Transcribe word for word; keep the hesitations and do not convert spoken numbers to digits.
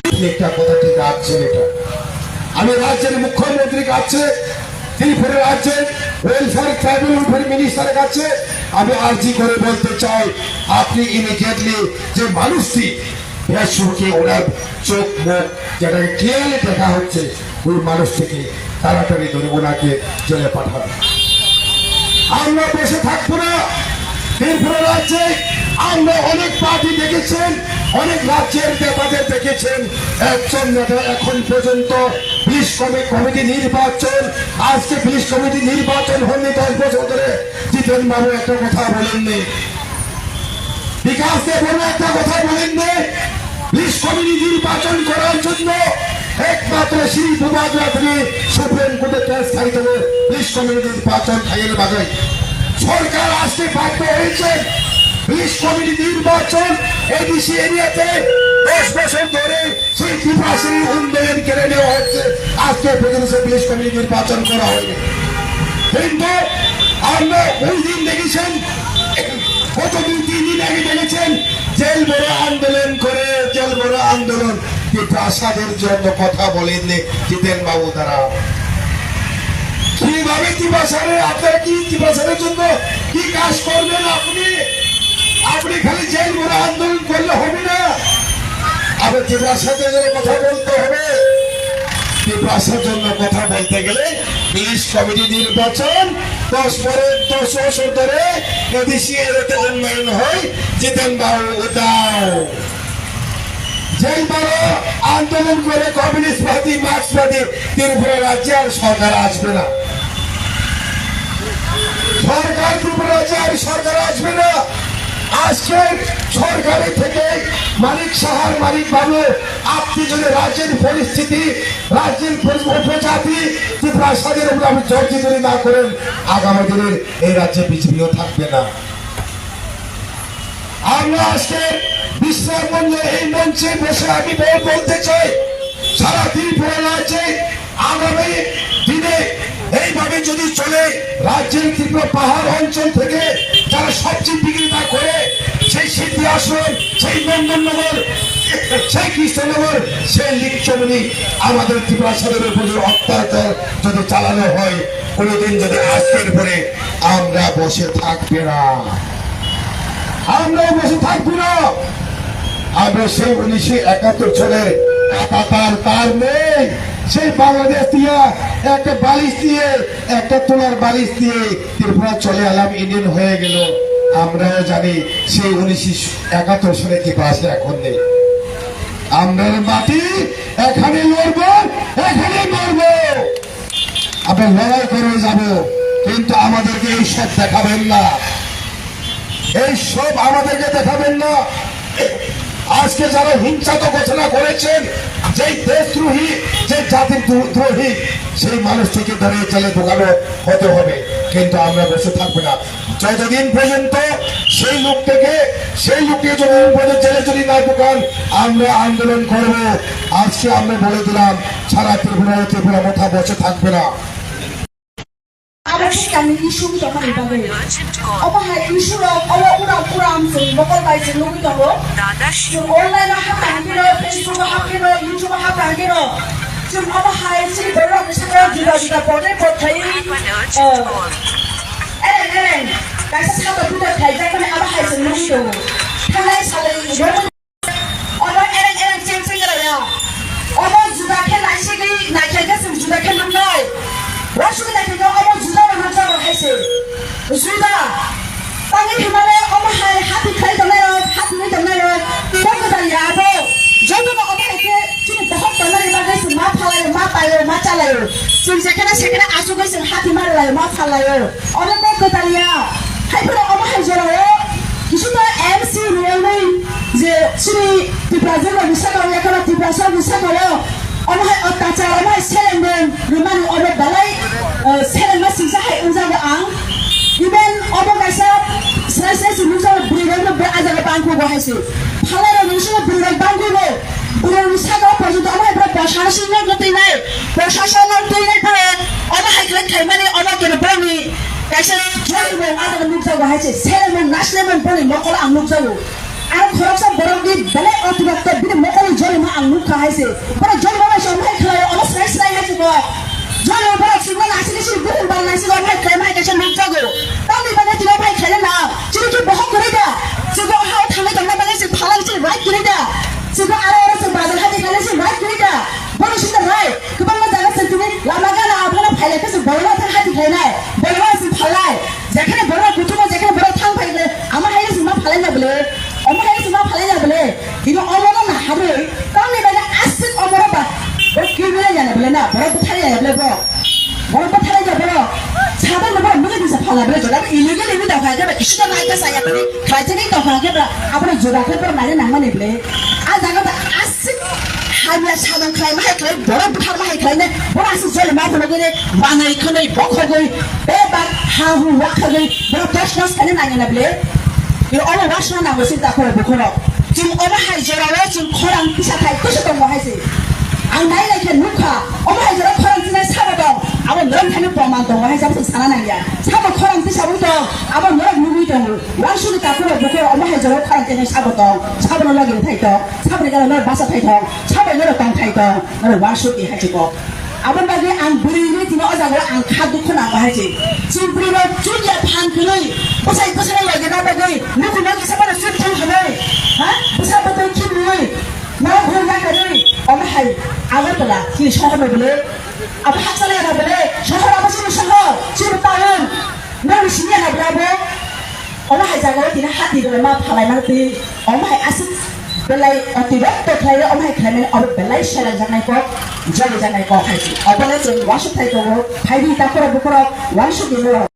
একটা কথা ঠিক আছে এটা। আমি রাজ্যের মুখ্যমন্ত্রীর কাছে, ত্রিপুরা রাজ্যের ওয়েলফেয়ার, ট্রাইবাল ওয়েলফেয়ার মিনিস্টারের কাছে আমি আর্জি করে বলতে চাই, আপনি ইমিডিয়েটলি যে মানুষটি বেসুখে, ওনার চোখ মুখ যেটাকে ক্লিয়ারলি দেখা হচ্ছে, ওই মানুষটিকে তাড়াতাড়ি ধরে ওনাকে জেলে পাঠান। আমরা বসে থাকবো না। ত্রিপুরা রাজ্যে আমরা অনেক পার্টি দেখেছেন, অনেক রাজ্যের নেতাদের দেখেছেন, একজন নেতা এখন পর্যন্ত ব্রিজ কমি-, কমিটি নির্বাচন, আজকে ব্রিজ কমিটি নির্বাচন হয়নি দশ বছর ধরে। জিতেন বাবু একটা কথা বলেননি, বিকাশ দেব বড় একটা কথা বলেননি, ব্রিজ কমিটি নির্বাচন করার জন্য একমাত্র শ্রী ভূপেন্দ্র সুপ্রিম কোর্টে কেস খারিজ হবে, ব্রিজ কমিটি নির্বাচন খাইয়ে বাজাই। সরকার আসতে বাধ্য হয়েছে, ব্রিজ কমিটি নির্বাচন এডিসি এরিয়াতে দশ বছর ধরে সেই ত্রিপাশির উন্নয়ন কেড়ে নেওয়া হচ্ছে। আজকে পর্যন্ত সেই ব্রিজ কমিটি নির্বাচন করা হয়নি, কিন্তু আমরা ওই দিন দেখেছেন, গত দুই তিন দিন আগে দেখেছেন, জেল ভরো আন্দোলন করে, জেল ভরো আন্দোলন। ত্রিপ্রাসাদের জন্য কথা বলেননি জিতেন বাবু তারা। কিভাবে ত্রিপ্রাসাদের, আপনারা কি ত্রিপ্রাসাদের জন্য কি কাজ করবেন আপনি? আপনি খালি জেল ভরো আন্দোলন করলে হবে না, আপনি ত্রিপ্রাসাদের জন্য কথা বলতে হবে। ত্রিপ্রাসার জন্য কথা বলতে গেলে ব্রিজ কমিটি নির্বাচন, দশ পরে দশ বছর ধরে এডিসি এরিয়াতে উন্নয়ন হয়, জিতেন বাবু উদাও। জেল ভরো আন্দোলন করে communist party, Marx party Tripura রাজ্যে আর সরকার আসবে না। সরকার ত্রিপুরা রাজ্যে আর সরকার আসবে না। আজকে সরকারি থেকে মানিক সাহার মানিক বাবু, আপনি যদি রাজ্যের পরিস্থিতি, রাজ্যের পরি-, উপজাতি ত্রিপ্রাসাদের উপরে আপনি জোর যদি না করেন, আগামী দিনের এই রাজ্যে বিজেপিও থাকবে না। আমরা আজকে বিশ্রাম মঞ্চে, এই মঞ্চে বসে আমি বল-, বলতে চাই, সারা ত্রিপুরা রাজ্যে আগামী দিনে এইভাবে যদি চলে, রাজ্যের ত্রিপুরা পাহাড় অঞ্চল থেকে যারা সবজি বিক্রেতা করে, সেই সিদ্ধি আশ্রম, সেই নন্দননগর, সেই কৃষ্ণনগর, সেই লিকচমনি, আমাদের ত্রিপুরা সদরের উপর যদি অত্যাচার যদি চালানো হয়, কোনোদিন যদি আজকের পরে আমরা বসে থাকবে না, আমরাও বসে থাকবো না। আমরা সেই উনিশশো একাত্তর সনের কাঁটা তার, তার নেই। সেই বাংলাদেশ দিয়ে একটা বালিশ দিয়ে, একটা তুলার বালিশ দিয়ে ত্রিপুরা চলে এলাম, ইন্ডিয়ান হয়ে গেল। আমরাও জানি সেই উনিশশো একাত্তর সনে কি বাসে এখন নেই। আমরা মাটি এখানে লড়বো, এখানে মরবো। আমরা লড়াই করে যাব, কিন্তু আমাদেরকে এই সব দেখাবেন না, এই সব আমাদেরকে দেখাবেন না। আজকে যারা হিংসা তো ঘোষণা করেছেন, যেই দেশদ্রোহী, যে জাতির দ্রো-, দ্রোহী, সেই মানুষটিকে ধরে জেলে ঢোকানো হতে হবে, কিন্তু আমরা বসে থাকবো না। যতদিন পর্যন্ত সেই লোকটাকে, সেই লোককে যতদিন পর্যন্ত জেলে যদি না ঢুকান, আমরা আন্দোলন করব। আজকে আমরা বলে দিলাম, সারা ত্রিপুরা, ত্রিপুরা মোথা বসে থাকবে না। Abo se kami issue wngtongmani bagwi. Omo hai issue rok, omo uram uram chwng mokol bai chwng nugwi tongo. Chwng online o hapkha hwnkhe no, Facebook o hapkhe no, YouTube o hapkha hwnkhe no. Chwng omo hai chini borok rok ni sakao juda juda portrait portrait, eh, ereng ereng kaisa saka puja khlaijak mani abo hai chwng nugwi tongo. Thangnai salai omo ereng ereng cheng cheng raya. Omo juda khe naisigwi naikhe khe chwng juda khe nuknai. Wasuk naikhe khe omo juda bo nukjago hai se. Juda. Tangwi hwnmale omo hai hati khlai tongnai rok, hati wi tongnai rok, bo kwtal ya abo. Jotono omo hai khe chini bohok tongnani bagwi chwng ma phalaio, ma paio, ma chalaio. Chwng jekheno sekheno achugwi chwng hati ma rwlaio, ma phalaio. Omo bo kwtal ya. Hai phano omo hai jorao kisa ta M C rwui je chini Tiprajwk rokni sakao, yakheno Tiprasa rokni sakao. Omo hai ottachar, omo hai selengmung rwmani obo belai, eh, selengma singsa hai wngjago ang. Even obo kaisa srai srai se nukjago, bwrwi rok no bo ah jaga bangkugo hai se. Phalai rok ni bisingo bwrwi rok bangkugo. Bwrwi rok ni saka o porjonto omo hai borok bwsasong no twi nai, bwsasong no twi nai borok omo hai khlai khlaimani omo khe borok ni kaisa jolimung ah jaga nukjago hai se. Selengmung naislemung borok ni mokol ang nukjago. Aro khoroksa borokni belai otibatta bini mokolni jolima ang nukha hai se. Borok jolima bai se omo hai khlai, omo srai srai hai se bo. Jolima borok singma nasi nisi buhur bal nasi omo hai khlai mai kaisa nukjago. Tamni bagwi tini omo hai khlaina na. Chini ki bohok kwrwi da. Chini o hao thangwi tongna bagwi se phalai se right kwrwi da. Chini aro oro se bazar hati khlaina se right kwrwi da. Bono sita right. Kwbangma jaga se tini lama gana abono phailai khe se bolma thang hati khlainai. Bolma se phalai. Jekhane borok kuchugo, jekhane borok thang phai le, ama hai se ma phalai na bole, ama hai se ma phalai na bole, ino omo no na harui, tamni bale asik omo ro ba, borok kiri ya na bole na, borok bwthar ya bole borok, borok bwthar ya borok, sadan borok nugui bisa phala bole, joda illegal imi da phai ke ba, isi da nai ka saya bole, khai te ni da phai ke ba, abro joda ke borok nai nang mani bole, a jaga ba asik. Hamya samung khlai ma hai khlai, borok buthar ma hai khlai ne, borok aswk joli ma phano gini, manwi khwnwi bokhogwi, bebak ha hu wakhagwi, borok dos dos khaina nangya na bile. Iro omo wasna nango sinta khoro bukhoro. Chwng omo hai jorao chwng khorang kisa thai kisa tongo hai se. Ang nai nai khe nukha, omo hai jorao khorang chinai sabo tong, abo norok thani proman tongo hai se, abo chwng sana nangya. Sabo khorang kisa bo tong, abo norok nugwi tongo. Wansukni takhoro bukhoro omo hai jorao khorang chinai sabo tong, sabono logi thai tong. Saboni gana norok basa thai thong, sabai norok tong thai thong, norok wansuk di hai se kok. Aboni bagwi ang bwrwi ni tino o jaga ang kha dukhu nango hai se. Chwng bwrwi rok chun ya phan khwnwi, bwsai bwsai logi na bagwi, nukhung no kisa mano chun thang khwnwi, ha? Bwsa bwtwi khibwi, norok hwn ya khwnwi, omo hai Agartala, chini sohor no bwle, abo hakchal ya na bwle, sohor abo chini sohor, chini town, norok sini ya na bwle abo? Omo hai jagao tini hati rwma phalai mano twi, omo hai aswk belai otibatta khlai, omo hai khlai mani abo belai seleng jaknai kok, joli jaknai kok hai se. Obo le chwng wansuk thai tongo, phai di takhoro bukhoro wansuk di norok.